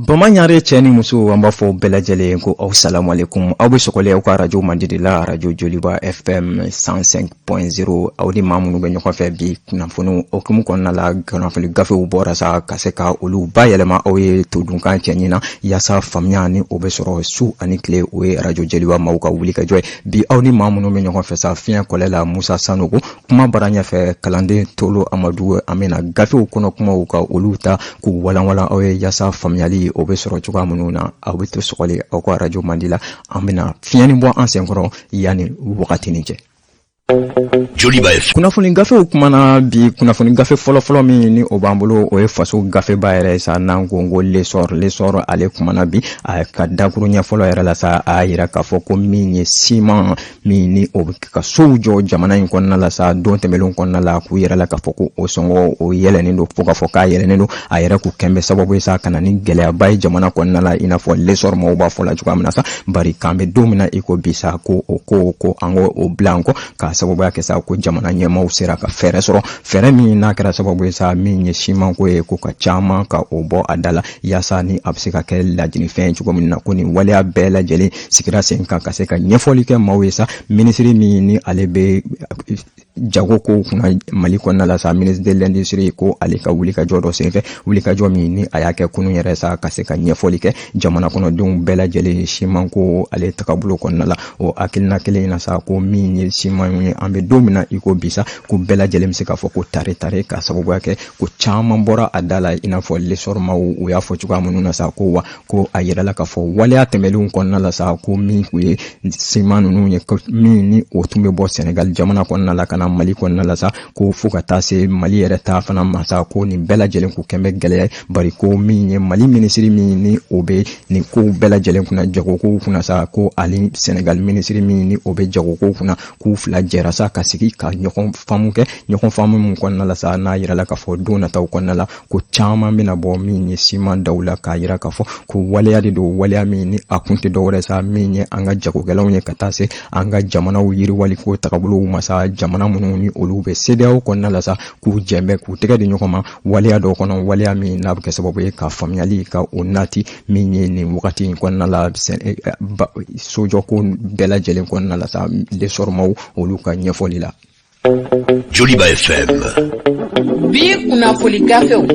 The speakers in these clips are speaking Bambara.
Bamaɲare cɛ ni muso, an b'a fɔ bɛɛ lajɛlen ko aw salamualeykum. Aw bɛ sɔgɔlen aw ka arajo mandi de la, arajo Joliba FM 105.0. Aw ni maa minnu bɛ ɲɔgɔn fɛ bi kunnafoniw hukumu kɔnɔna la, kunnafoni gafew bɔra sa ka se ka olu bayɛlɛma aw ye todunkan cɛɲi na, yaasa faamuya ni o bɛ sɔrɔ su ani tile. O ye arajo Joliba maaw ka wulikajɔ ye bi. Aw ni maa minnu bɛ ɲɔgɔn fɛ sa, fiɲɛ kɔlɛ la Musa Sanogo, kuma bara ɲɛfɛ kalanden Tolo Amadu. An bɛna gafew kɔnɔ kumaw ka olu ta k'u walanwalan aw ye, yaasa faamuyali o bɛ sɔrɔ cogoya minnu na. Aw bɛ to sɔgɔli aw ka arajo mandi la. An bɛna fiɲɛni bɔ an senkɔrɔ yanni wagati nin cɛ. Joliba FM. Kunnafoni gafew kumana bi. Kunnafoni gafe fɔlɔfɔlɔ min ni o b'an bolo, o ye faso gafeba yɛrɛ ye sa, n'an ko ko L'Essor. L'Essor ale kumana bi, a ka dakuru ɲɛ fɔlɔ yɛrɛ la sa, a y'a yira k'a fɔ ko min ye siman min ni o bɛ ka sow jɔ jamana in kɔnɔna la sa, don tɛmɛnlenw kɔnɔna la, k'u yɛrɛ la k'a fɔ ko o sɔngɔ o yɛlɛnnen don fo k'a fɔ k'a yɛlɛnnen don. A yɛrɛ k'u kɛn bɛ sababu ye sa ka na ni gɛlɛyaba ye jamana kɔnɔna la, i n'a fɔ L'Essor maaw b'a fɔ la cogoya min na sa. Bari k'an bɛ don min na i ko bi sa, ko o ko ko an ko o bila an kɔ, k'a sababuya kɛ sa ko jamana ɲɛmaaw sera ka fɛɛrɛ sɔrɔ, fɛɛrɛ min n'a kɛra sababu ye sa, min ye simanko ye, ko ka caman ka o bɔ a da la, yaasa ni a bɛ se ka kɛ laɲinifɛn ye cogo min na. Ko nin waleya bɛɛ lajɛlen sigira sen kan ka se ka ɲɛfɔli kɛ maaw ye sa. Minisiri min ni ale bɛ jago ko kunna Mali kɔnɔna la sa, ministre de l'industrie, ko ale ka wulikajɔ dɔ senfɛ, wulikajɔ min ni a y'a kɛ kunun yɛrɛ sa, ka se ka ɲɛfɔli kɛ jamana kɔnɔdenw bɛɛ lajɛlen simanko ale tagabolo kɔnɔna la. O hakilina kelen in na sa, ko min ye siman ye, an bɛ don min na i ko bi sa, ko bɛɛ lajɛlen bɛ se k'a fɔ ko tare tare, k'a sababuya kɛ ko caman bɔra a da la, i n'a fɔ L'Essor maaw u y'a fɔ cogoya minnu na sa. Ko wa ko a yirala k'a fɔ waleya tɛmɛnlenw kɔnɔna la sa, ko min tun ye siman ninnu ye, min ni o tun bɛ bɔ Senegal jamana kɔnɔna la ka na Mali kɔnɔna la sa, ko fo ka taa se Mali yɛrɛ ta fana ma sa, ko nin bɛɛ lajɛlen kun kɛn bɛ gɛlɛya. Bari ko min ye Mali minisiri min ni o bɛ nin kow bɛɛ lajɛlen kunna, jagokow kunna sa, ko ani Senegal minisiri min ni o bɛ jagokow kunna, k'u fila jɛra sa ka sigi ka ɲɔgɔn faamu kɛ, ɲɔgɔn faamu min kɔnɔna la sa, n'a yirala k'a fɔ don nataw kɔnɔna la ko caman bɛna bɔ min ye siman daw la, k'a yira k'a fɔ ko waleya de don, waleya min ni a kun tɛ dɔwɛrɛ sa, min ye an ka jagokɛlaw ye, ka taa se an ka jamanaw yiriwali ko tagabolow ma sa, jamana minnu ni olu bɛ CEDEAO kɔnɔna la sa, k'u jɛnbɛ k'u tɛgɛ di ɲɔgɔn ma waleya dɔw kɔnɔ, waleya min n'a bɛ kɛ sababu ye ka faamuyali ka o nati min ye nin wagati in kɔnɔna la, sojɔko bɛɛ lajɛlen kɔnɔna la sa, L'Essor maaw olu ka ɲɛfɔli la. Joliba FM. Bi kunnafoni gafew.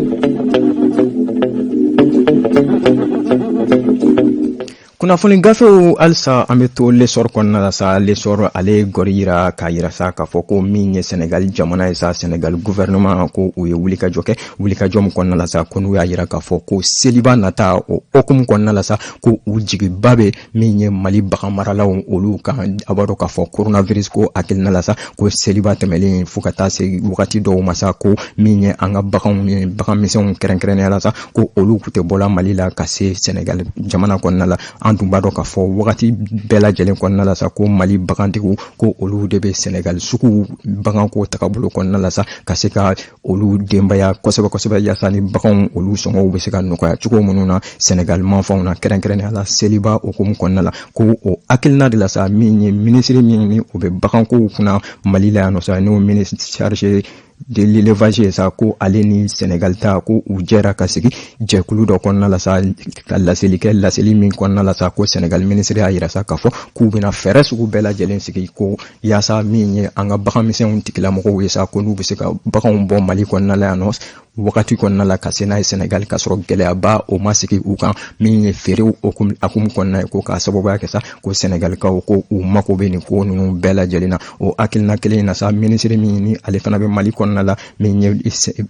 Kunnafoni gafew halisa, an bɛ to L'Essor kɔnɔna la sa. L'Essor ale ye gɔri yira k'a yira sa k'a fɔ ko min ye Senegal jamana ye sa, Senegal gouvernement, ko u ye wulikajɔ kɛ, wulikajɔ min kɔnɔna la sa, ko n'u y'a yira k'a fɔ ko seliba nata o hukumu kɔnɔna la sa, ko u jigiba bɛ min ye Mali baganmaralaw olu kan. A b'a dɔn k'a fɔ coronavirus ko hakilina la sa, ko seliba tɛmɛlen fo ka taa se wagati dɔw ma sa, ko min ye an ka baganw ye, bagan misɛnw kɛrɛnkɛrɛnnenya la sa, ko olu tun tɛ bɔla Mali la ka se Senegal jamana kɔnɔna la. An tun b'a dɔn k'a fɔ wagati bɛɛ lajɛlen kɔnɔna la sa, ko Mali bagantigiw, ko olu de bɛ Senegal sugu baganko tagabolo kɔnɔna la sa, ka se ka olu denbaya kosɛbɛ kosɛbɛ, yaasa ni baganw olu sɔngɔw bɛ se ka nɔgɔya cogo minnu na Senegal manfanw na, kɛrɛnkɛrɛnnenya la seliba hukumu kɔnɔna la. Ko o hakilina de la sa, min ye minisiri min ni o bɛ bagankow kunna Mali la yan nɔ sa, n'o ministre chargé de l'élevage ye sa, ko ale ni Senegal ta, ko u jɛra ka sigi jɛkulu dɔ kɔnɔna la sa, ka laseli kɛ, laseli min kɔnɔna la sa, ko Senegal minisiri y'a yira sa k'a fɔ k'u bɛna fɛɛrɛ sugu bɛɛ lajɛlen sigi, ko yaasa min ye an ka bagan misɛnw tigilamɔgɔw ye sa, ko n'u bɛ se ka baganw bɔ Mali kɔnɔna la yan nɔ wagati kɔnɔna la ka se n'a ye Senegal, ka sɔrɔ gɛlɛyaba o ma sigi u kan, min ye feerew hukumu kɔnɔna ye, ko k'a sababuya kɛ sa ko Senegalikaw, ko u mako bɛ nin ko ninnu bɛɛ lajɛlen na. O hakilina kelen in na sa, minisiri min ni ale fana bɛ Mali kɔnɔna la, min ye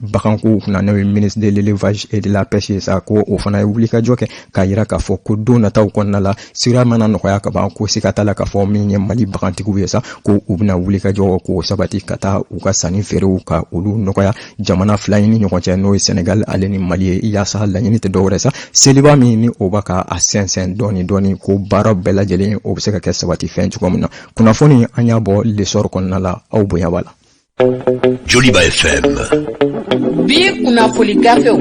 bagankow kunna, n'o ye ministre de l'élevage et de la pêche ye sa, ko o fana ye wulikajɔ kɛ k'a yira k'a fɔ ko don nataw kɔnɔna la, sira mana nɔgɔya ka ban, ko siga t'a la k'a fɔ min ye Mali bagantigiw ye sa, ko u bɛna wulikajɔ k'o sabati ka taa u ka sanni feerew ka olu nɔgɔya jamana fila in ni ɲɔgɔn cɛ, n'o ye Senegal ale ni Mali ye, yaasa laɲini tɛ dɔwɛrɛ sa, seliba min ni o b'a ka a sɛnsɛn dɔɔni dɔɔni, ko baara bɛɛ lajɛlen o bɛ se ka kɛ sabati fɛn cogo min na. Kunnafoni an y'a bɔ L'Essor kɔnɔna la, aw bonya b'a la. Joliba FM. Bi kunnafoni gafew.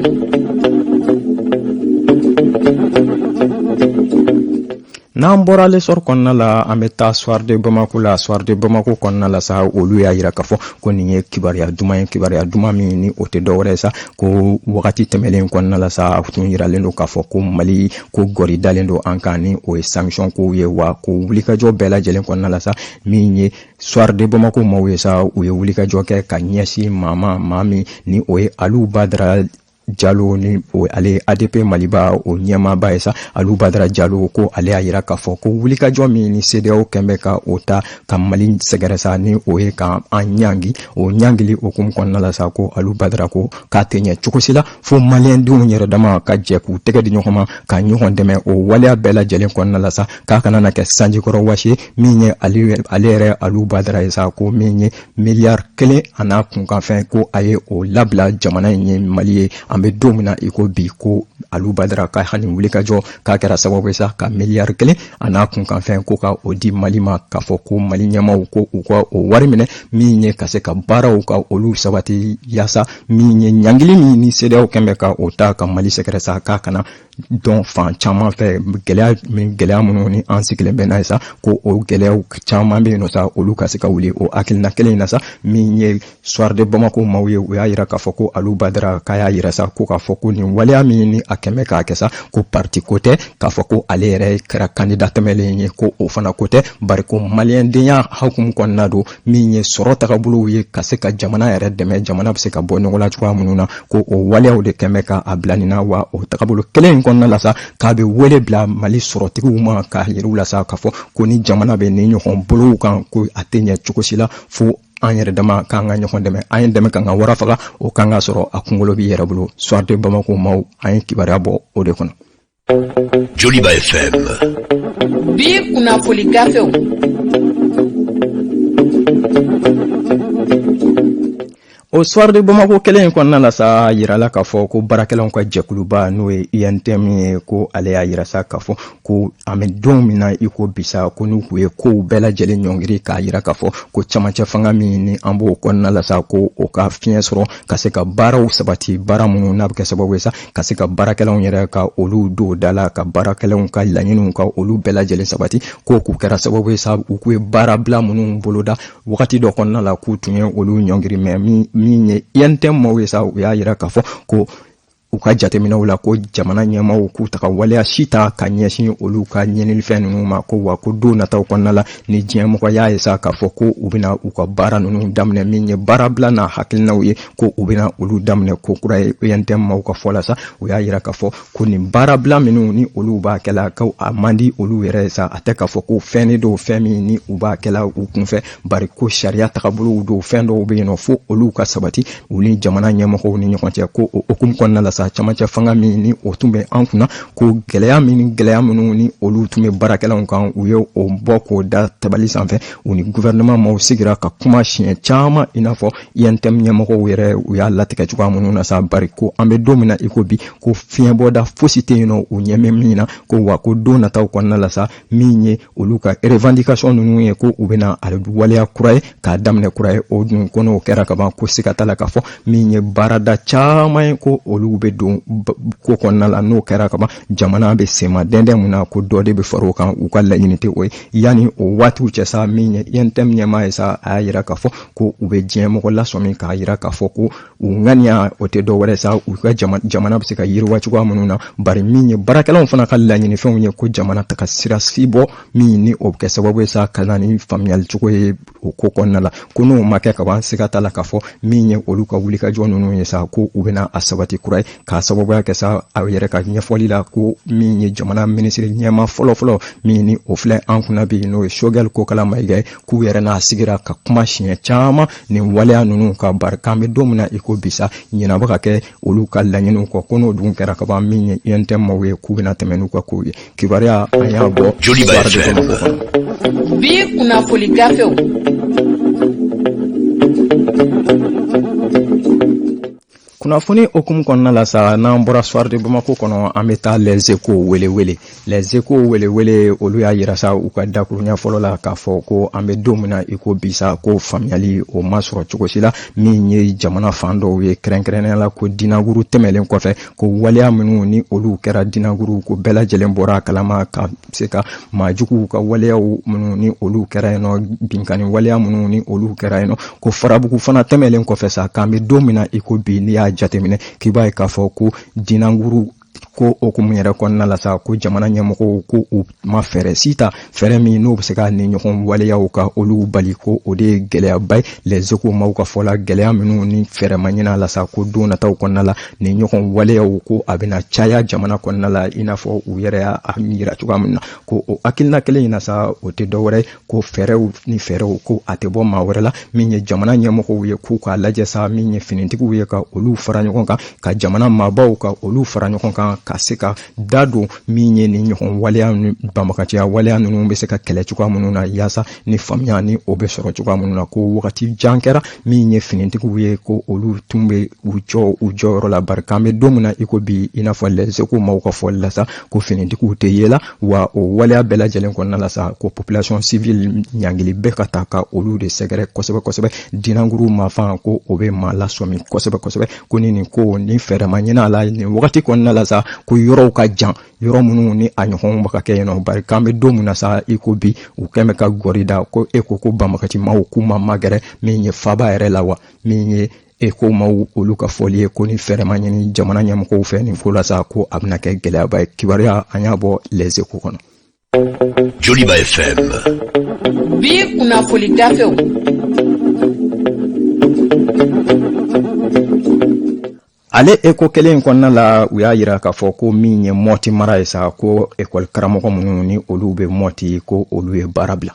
N'an bɔra L'Essor kɔnɔna la, an bɛ taa Soir de Bamako la. Soir de Bamako kɔnɔna la sa, olu y'a yira k'a fɔ ko nin ye kibaruya duman ye, kibaruya duman min ni o tɛ dɔwɛrɛ ye sa, ko wagati tɛmɛlen kɔnɔna la sa, a tun yiralen don k'a fɔ ko Mali ko gɔri dalen don an kan, ni o ye sanction kow ye. Wa ko wulikajɔ bɛɛ lajɛlen kɔnɔna la sa, min ye Soir de Bamako maaw ye sa, u ye wulikajɔ kɛ ka ɲɛsin maa ma, maa min ni o ye Alu Badara Jalo, ni o ale ADP Maliba o ɲɛmaaba ye sa. Alu Badara Jalo ko ale y'a yira k'a fɔ ko wulikajɔ min ni CEDEAO kɛn bɛ ka o ta ka Mali sɛgɛrɛ sa, ni o ye ka an ɲangi, o ɲangili hukumu kɔnɔna la sa, ko Alu Badara ko k'a tɛ ɲɛ cogo si la fo maliyɛndenw yɛrɛ dama ka jɛ k'u tɛgɛ di ɲɔgɔn ma ka ɲɔgɔn dɛmɛ o waleya bɛɛ lajɛlen kɔnɔna la sa, k'a kana na kɛ sanjikɔrɔ wasi ye. Min ye ale yɛrɛ Alu Badara ye sa, ko min ye miliyari kelen a n'a kunkanfɛn, ko a ye o labila jamana in ye, Mali ye. An bɛ don min na i ko bi, ko Alu Badara ka nin wulikajɔ k'a kɛra sababu ye sa ka miliyari kelen a n'a kunkanfɛn ko ka o di Mali ma, k'a fɔ ko Mali ɲɛmaaw ko u ka o wari minɛ, min ye ka se ka baaraw ka olu sabati, yaasa min ye ɲangili min ni CEDEAO kɛn bɛ ka o ta ka Mali sɛgɛrɛ sa, k'a kana dɔn fan caman fɛ. Gɛlɛya min, gɛlɛya minnu ni an sigilen bɛ n'a ye sa, ko o gɛlɛyaw caman bɛ yen nɔ sa, olu ka se ka wuli. O hakilina kelen in na sa, min ye Soir de Bamako maaw ye, u y'a yira k'a fɔ ko Alu Badara k'a y'a yira sa ko k'a fɔ ko nin waleya min ni a kɛn bɛ k'a kɛ sa, ko parti ko tɛ, k'a fɔ ko ale yɛrɛ kɛra kandida tɛmɛlen ye, ko o fana ko tɛ, bari ko maliyɛndenya hukumu kɔnɔna don, min ye sɔrɔ tagabolow ye ka se ka jamana yɛrɛ dɛmɛ, jamana bɛ se ka bɔ nɔgɔ la cogoya minnu na, ko o waleyaw de kɛn bɛ ka a bila nin na. Wa o tagabolo kelen in kɔnɔna la sa, k'a bɛ wele bila Mali sɔrɔtigiw ma k'a yir'u la sa k'a fɔ ko ni jamana bɛ nin ɲɔgɔn bolow kan, ko a tɛ ɲɛ cogo si la fo an yɛrɛ dama k'an ka ɲɔgɔn dɛmɛ. An ye dɛmɛ k'an ka wara faga, o kan ka sɔrɔ a kunkolo b'i yɛrɛ bolo. Soir de Bamako maaw, an ye kibaruya bɔ o de kɔnɔ. Joliba FM. Bi kunnafoli gafew. O Soir de Bamako kelen in kɔnɔna la sa, yirala k'a fɔ ko baarakɛlaw ka jɛkuluba, n'o ye UNTM ye, ko ale y'a yira sa k'a fɔ ko an bɛ don min na i ko bi sa, ko n'u k'u ye kow bɛɛ lajɛlen ɲɔngiri k'a yira k'a fɔ ko camancɛ fanga min ni an b'o kɔnɔna la sa, ko o ka fiɲɛ sɔrɔ ka se ka baaraw sabati, baara minnu n'a bɛ kɛ sababu ye sa ka se ka baarakɛlaw yɛrɛ ka olu don da la, ka baarakɛlaw ka laɲiniw ka olu bɛɛ lajɛlen sabati, ko k'u kɛra sababu ye sa u k'u ye baarabila minnu boloda wagati dɔ kɔnɔna la, k'u tun ye olu ɲɔngiri. Mais min ye UNTM maaw ye sa, u y'a yira k'a fɔ ko u ka jateminɛw la, ko jamana ɲɛmaaw k'u taga waleya si ta ka ɲɛsin olu ka ɲinilifɛn ninnu ma, ko wa ko don nataw kɔnɔna la, ni diɲɛmɔgɔ y'a ye sa k'a fɔ ko u bɛna u ka baara ninnu daminɛ, min ye baarabila n'a hakilinaw ye, ko u bɛna olu daminɛ ko kura ye. UNTM maaw ka fɔ la sa, u y'a yira k'a fɔ ko nin baarabila minnu ni olu b'a kɛla, ko a man di olu yɛrɛ ye sa, a tɛ k'a fɔ ko fɛn de don, fɛn min ni u b'a kɛla u kunfɛ, bari ko sariya tagabolow don, fɛn dɔw bɛ yen nɔ fo olu ka sabati u ni jamana ɲɛmɔgɔw ni ɲɔgɔn cɛ. Ko o hukumu kɔnɔna la sa, camancɛ fanga min ni o tun bɛ an kunna, ko gɛlɛya min ni gɛlɛya minnu ni olu tun bɛ baarakɛlaw kan, u ye o bɔ k'o da tabali sanfɛ. U ni gouvernement maaw sigira ka kuma siɲɛ caman, i n'a fɔ UNTM ɲɛmɔgɔw yɛrɛ u y'a latigɛ cogoya minnu na sa, bari ko an bɛ don min na i ko bi, ko fiɲɛbɔda fosi tɛ yen nɔ u ɲɛ bɛ min na, ko wa ko don nataw kɔnɔna la sa, min ye olu ka revendication ninnu ye, ko u bɛna a waleya kura ye k'a daminɛ kura ye. O dun ko n'o kɛra kaban, ko siga t'a la k'a fɔ min ye baarada caman ye, ko olu bɛ don ko kɔnɔna la. N'o kɛra kaban, jamana bɛ senma dɛndɛn mun na, ko dɔ de bɛ fara o kan, u ka laɲini tɛ o ye. Yanni o waatiw cɛ sa, min ye UNTM ɲɛmaa ye sa, a y'a yira k'a fɔ ko u bɛ diɲɛ mɔgɔ lasɔmi k'a yira k'a fɔ ko u ŋaniya o tɛ dɔwɛrɛ sa, u ka jamana bɛ se ka yiriwa cogoya minnu na, bari min ye baarakɛlaw fana ka laɲinifɛnw ye, ko jamana ta ka sira si bɔ min ni o bɛ kɛ sababu ye sa ka na ni faamuyali cogo ye o ko kɔnɔna la, ko n'o ma kɛ kaban, siga t'a la k'a fɔ min ye olu ka wulikajɔ ninnu ye sa, ko u bɛna a sabati kura ye, k'a sababuya kɛ sa a yɛrɛ ka ɲɛfɔli la, ko min ye jamana minisiri ɲɛmaa fɔlɔfɔlɔ min ni o filɛ an kunna bi, n'o ye Choguel Kokala Mayiga ye, k'u yɛrɛ n'a sigira ka kuma siɲɛ caman nin waleya ninnu kan, bari k'an bɛ don min na i ko bi sa, ɲina bɛ ka kɛ olu ka laɲiniw kɔ, ko n'o dun kɛra kaban, min ye UNTM maaw ye, k'u bɛna tɛmɛ n'u ka kow ye. Kibaruya an y'a bɔ Joliba FM. Bi kunnafoli gafew. Kunnafoni hukumu kɔnɔna la sa, n'an bɔra Soir de Bamako kɔnɔ, an bɛ taa Les Échos welewele. Les Échos welewele, olu y'a yira sa u ka dakuruɲɛ fɔlɔ la k'a fɔ ko an bɛ don min na i ko bi sa, ko faamuyali o ma sɔrɔ cogo si la min ye jamana fan dɔw ye, kɛrɛnkɛrɛnnenya la ko Dinaguru tɛmɛlen kɔfɛ, ko waleya minnu ni olu kɛra Dinaguru, ko bɛɛ lajɛlen bɔra a kalama ka se ka maajuguw ka waleyaw minnu ni olu kɛra yen nɔ, binkanni waleya minnu ni olu kɛra yen nɔ, ko Farabugu fana tɛmɛlen kɔfɛ sa, k'an bɛ don min na i ko bi, n'i y'a jateminɛ k'i b'a ye k'a fɔ ko Dinaguru ko hukumu yɛrɛ kɔnɔna la sa, ko jamana ɲɛmɔgɔw ko u ma fɛɛrɛ si ta, fɛɛrɛ min n'o bɛ se ka nin ɲɔgɔn waleyaw ka olu bali, ko o de ye gɛlɛyaba ye. Les Échos maaw ka fɔ la, gɛlɛya minnu ni fɛɛrɛ ma ɲini a la sa, ko don nataw kɔnɔna la nin ɲɔgɔn waleyaw ko a bɛna caya jamana kɔnɔna la, i n'a fɔ u yɛrɛ y'a yira cogoya min na. Ko o hakilina kelen in na sa, o tɛ dɔwɛrɛ ye ko fɛɛrɛw ni fɛɛrɛw, ko a tɛ bɔ maa wɛrɛ la min ye jamana ɲɛmɔgɔw ye, k'u k'a lajɛ sa min ye finitigiw ye ka olu fara ɲɔgɔn kan, ka jamana maabaw ka olu fara ɲɔgɔn kan, ka se ka da don min ye nin ɲɔgɔn waleya ni banbaganciya waleya ninnu bɛ se ka kɛlɛ cogoya minnu na, yaasa ni faamuya ni o bɛ sɔrɔ cogoya minnu na. Ko wagati jan kɛra min ye finitigiw ye, ko olu tun bɛ u jɔ u jɔyɔrɔ la, bari k'an bɛ don min na i ko bi, i n'a fɔ Les Échos maaw ka fɔli la sa, ko finitigiw tɛ ye la wa. O waleya bɛɛ lajɛlen kɔnɔna la sa, ko population civile ɲangili bɛɛ ka ta ka olu de sɛgɛrɛ kosɛbɛ kosɛbɛ. Dinanguru mafan, ko o bɛ maa lasɔmi kosɛbɛ kosɛbɛ, ko ni nin ko ni fɛɛrɛ ma ɲini a la nin wagati kɔnɔna la sa, ko yɔrɔw ka jan, yɔrɔ minnu ni a ɲɔgɔnw bɛ ka kɛ yen nɔ, bari k'an bɛ don min na sa i ko bi, u kɛn bɛ ka gɔri da ko e ko ko banbagaci maaw k'u ma magɛrɛ min ye faaba yɛrɛ la wa. Min ye Échos maaw olu ka fɔli ye, ko ni fɛɛrɛ ma ɲini jamana ɲɛmɔgɔw fɛ nin ko la sa, ko a bɛna kɛ gɛlɛyaba ye. Kibaruya an y'a bɔ Les Échos kɔnɔ. Joliba FM. Bi kunnafoli gafew. Ale Écho kelen in kɔnɔna la, u y'a yira k'a fɔ ko min ye Mɔti mara ye sa, ko ekɔli karamɔgɔ minnu ni olu bɛ Mɔti, ko olu ye baara bila,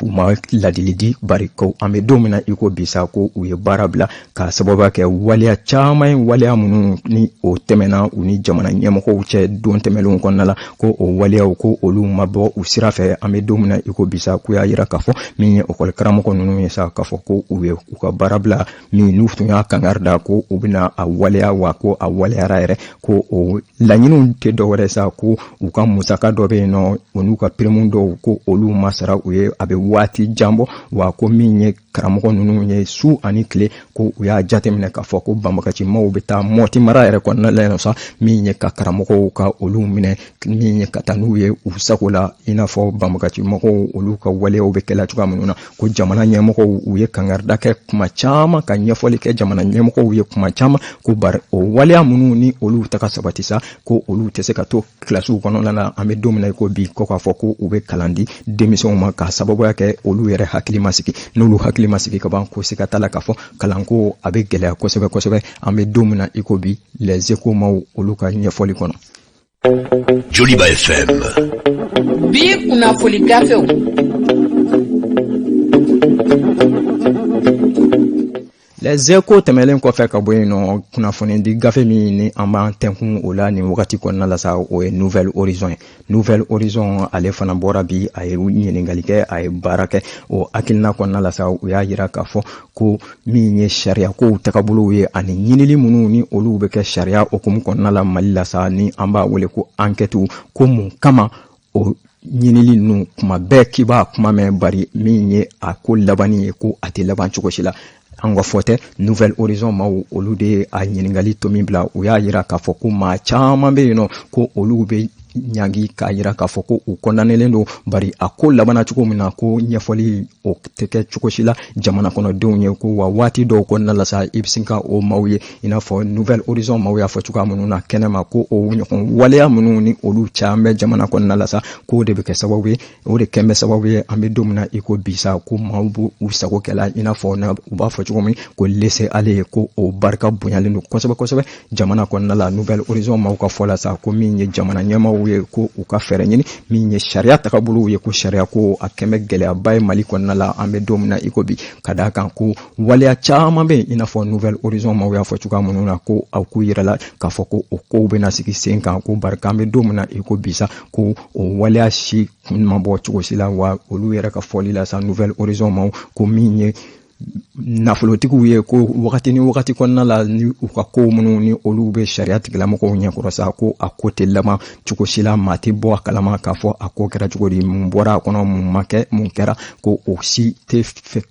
u ma ladili di, bari ko an bɛ don min na i ko bi sa, ko u ye baara bila k'a sababuya kɛ waleya caman ye, waleya minnu ni o tɛmɛna u ni jamana ɲɛmɔgɔw cɛ don tɛmɛnlenw kɔnɔna la, ko o waleyaw ko olu ma bɔ u sira fɛ. An bɛ don min na i ko bi sa, k'u y'a yira k'a fɔ min ye ekɔli karamɔgɔ ninnu ye sa, k'a fɔ ko u ye u ka baara bila min n'u tun y'a kangari da ko u bɛna a waleya wa, ko a waleyara yɛrɛ. Ko o laɲiniw tɛ dɔwɛrɛ sa, ko u ka musaka dɔ bɛ yen nɔ, o n'u ka pirimu dɔw, ko olu ma sara u ye a bɛ waati jan bɔ wa. Ko min ye karamɔgɔ ninnu ye, su ani tile, ko u y'a jateminɛ k'a fɔ ko banbagacimaw bɛ taa Mɔti mara yɛrɛ kɔnɔna la yen sa, min ye ka karamɔgɔw ka olu minɛ, min ye ka taa n'u ye u sago la, i n'a fɔ banbagacimɔgɔw olu ka waleyaw bɛ kɛla cogoya minnu na. Ko jamana ɲɛmɔgɔw u ye kangarida kɛ kuma caman, ka ɲɛfɔli kɛ jamana ɲɛmɔgɔw ye kuma caman, ko bari o waleya minnu ni olu ta ka sabati sa, ko olu tɛ se ka to kilasiw kɔnɔna na an bɛ don min na i ko bi, ko k'a fɔ ko u bɛ kalan di denmisɛnw ma, k'a sababuya kɛ olu yɛrɛ hakili ma sigi. N'olu hakili ma sigi ka ban, ko siga t'a la k'a fɔ kalanko a bɛ gɛlɛya kosɛbɛ kosɛbɛ an bɛ don min na i ko bi, Les Échos maaw olu ka ɲɛfɔli kɔnɔ. Joliba FM. Bi kunnafoli gafew. Les Échos tɛmɛlen kɔfɛ ka bɔ yen nɔ, kunnafoni di gafe min ni an b'an tɛnkun o la nin wagati kɔnɔna la sa, o ye Nouvel Horizon ye. Nouvel Horizon ale fana bɔra bi, a ye ɲininkali kɛ, a ye baara kɛ o hakilina kɔnɔna la sa. U y'a yira k'a fɔ ko min ye sariya kow tagabolow ye ani ɲinili minnu ni olu bɛ kɛ sariya hukumu kɔnɔna la Mali la sa, ni an b'a wele ko enquête, ko mun kama o ɲinili ninnu kuma bɛɛ k'i b'a kuma mɛn, bari min ye a ko labanni ye, ko a tɛ laban cogo si la. An ka fɔ tɛ, Nouvel Horizon maaw olu de ye a ɲininkali tomi bila. U y'a yira k'a fɔ ko maa caman bɛ yen nɔ, ko olu bɛ ɲangi k'a yira k'a fɔ ko u kɔndanelen don, bari a ko labanna cogo min na, ko ɲɛfɔli o tɛ kɛ cogo si la jamana kɔnɔdenw ye. Ko wa waati dɔw kɔnɔna la sa, i bɛ sin ka o maaw ye, i n'a fɔ Nouvel Horizon maaw y'a fɔ cogoya minnu na kɛnɛma, ko o ɲɔgɔn waleya minnu ni olu caman bɛ jamana kɔnɔna la sa, k'o de bɛ kɛ sababu ye, o de kɛn bɛ sababu ye an bɛ don min na i ko bi sa, ko maaw b'u sago kɛla, i n'a fɔ u b'a fɔ cogo min ko laisser-aller, ko o barika bonyalen don kosɛbɛ kosɛbɛ jamana kɔnɔna la. Nouvel Horizon maaw ka fɔ la sa, ko min ye jamana ɲɛmaaw ye, ko u ka fɛɛrɛ ɲini min ye sariya tagabolow ye, ko sariya ko a kɛn bɛ gɛlɛyaba ye Mali kɔnɔna la an bɛ don min na i ko bi, ka d'a kan ko waleya caman bɛ yen, i n'a fɔ Nouvel Horizon maaw y'a fɔ cogoya minnu na, ko aw k'u yɛrɛ la k'a fɔ ko o kow bɛna sigi sen kan, ko bari k'an bɛ don min na i ko bi sa, ko o waleya si kun ma bɔ cogo si la. Wa olu yɛrɛ ka fɔli la sa, Nouvel Horizon maaw, ko min ye Nafolotigiw ye ko wagati ni wagati kɔnɔna la, ni u ka kow minnu ni olu bɛ sariya tigilamɔgɔw ɲɛkɔrɔ sa, ko a ko tɛ laban cogo si la, maa tɛ bɔ a kalama k'a fɔ a ko kɛra cogo di, mun bɔra a kɔnɔ, mun ma kɛ, mun kɛra, ko o si tɛ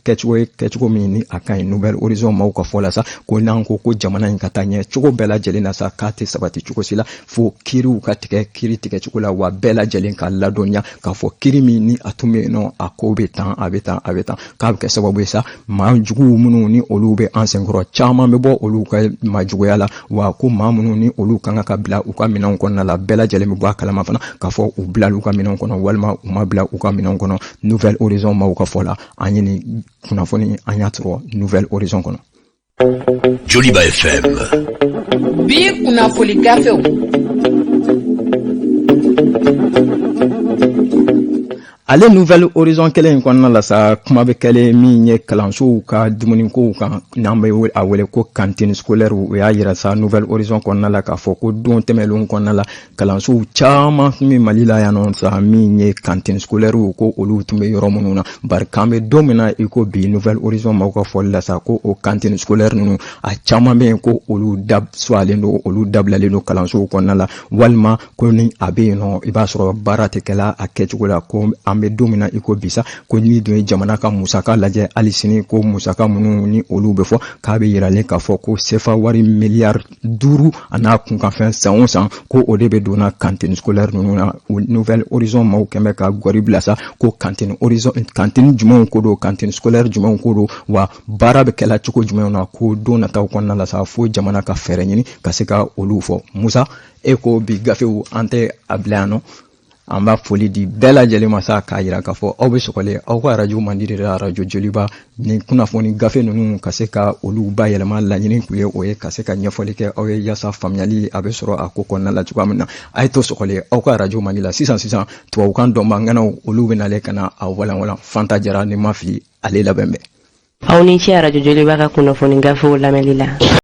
kɛcogo ye kɛcogo min ni a ka ɲi. Nouvel Horizon maaw ka fɔ la sa, ko n'an ko ko jamana in ka taa ɲɛ cogo bɛɛ lajɛlen na sa, k'a tɛ sabati cogo si la fo kiiriw ka tigɛ kiiri tigɛcogo la, wa bɛɛ lajɛlen ka ladɔnniya k'a fɔ kiiri min ni a tun bɛ yen nɔ, a ko bɛ tan, a bɛ tan, a bɛ tan, k'a bɛ kɛ sababu ye sa, maa juguw minnu ni olu bɛ an senkɔrɔ, caman bɛ bɔ olu ka maa juguya la, wa ko maa minnu ni olu ka kan ka bila u ka minɛnw kɔnɔna la, bɛɛ lajɛlen bɛ bɔ a kalama fana k'a fɔ u bila u ka minɛnw kɔnɔ walima u ma bila u ka minɛnw kɔnɔ. Nouvel Horizon maaw ka fɔ la, an ye nin kunnafoni, an y'a sɔrɔ Nouvel Horizon kɔnɔ. Joliba FM. Bi kunnafoli gafew. Ale Nouvel Horizon kelen in kɔnɔna la sa, kuma bɛ kɛlen min ye kalansow ka dumunikow kan, n'an bɛ a wele ko cantine scolaire. U y'a yira sa Nouvel Horizon kɔnɔna la k'a fɔ ko don tɛmɛnlenw kɔnɔna la, kalansow caman tun bɛ Mali la yan nɔ sa, min ye cantine scolaire, ko olu tun bɛ yɔrɔ minnu na. Bari k'an bɛ don min na i ko bi, Nouvel Horizon maaw ka fɔli la sa, ko o cantine scolaire ninnu, a caman bɛ yen ko olu da suwalen don, olu dabilalen don kalansow kɔnɔna la, walima ko ni a bɛ yen nɔ, i b'a sɔrɔ baara tɛ kɛla a kɛcogo la. Ko an bɛ don min na i ko bi sa, ko n'i dun ye jamana ka musaka lajɛ hali sini, ko musaka minnu ni olu bɛ fɔ k'a bɛ yiralen k'a fɔ ko sefa wari miliyari 5 a n'a kunkanfɛn san o san, ko o de bɛ donna cantine scolaire ninnu na. Nouvel Horizon maaw kɛn bɛ ka gɔri bila sa ko cantine horizon, cantine jumɛnw ko don, cantine scolaire jumɛnw ko don, wa baara bɛ kɛla cogo jumɛnw na, ko don nataw kɔnɔna la sa, fo jamana ka fɛɛrɛ ɲini ka se ka olu fɔ. Musa, e ko bi gafew an tɛ a bila yan nɔ. An b'a foli di bɛɛ lajɛlen ma sa, k'a yira k'a fɔ aw bɛ sɔgɔlen aw ka arajo mandi de la, Arajo Joliba. Ni kunnafoni gafe ninnu ka se ka olu bayɛlɛma, laɲini kun ye o ye ka se ka ɲɛfɔli kɛ aw ye yaasa faamuyali a bɛ sɔrɔ a ko kɔnɔna la cogoya min na. A ye to sɔgɔlen aw ka arajo mandi la. Sisan sisan, tubabukan dɔnbaa olu bɛ nalen ka na a walanwalan. Fanta Jara, ni ma fili, ale labɛn bɛɛ. Aw ni ce Arajo Joliba ka kunnafoni gafew lamɛnli la.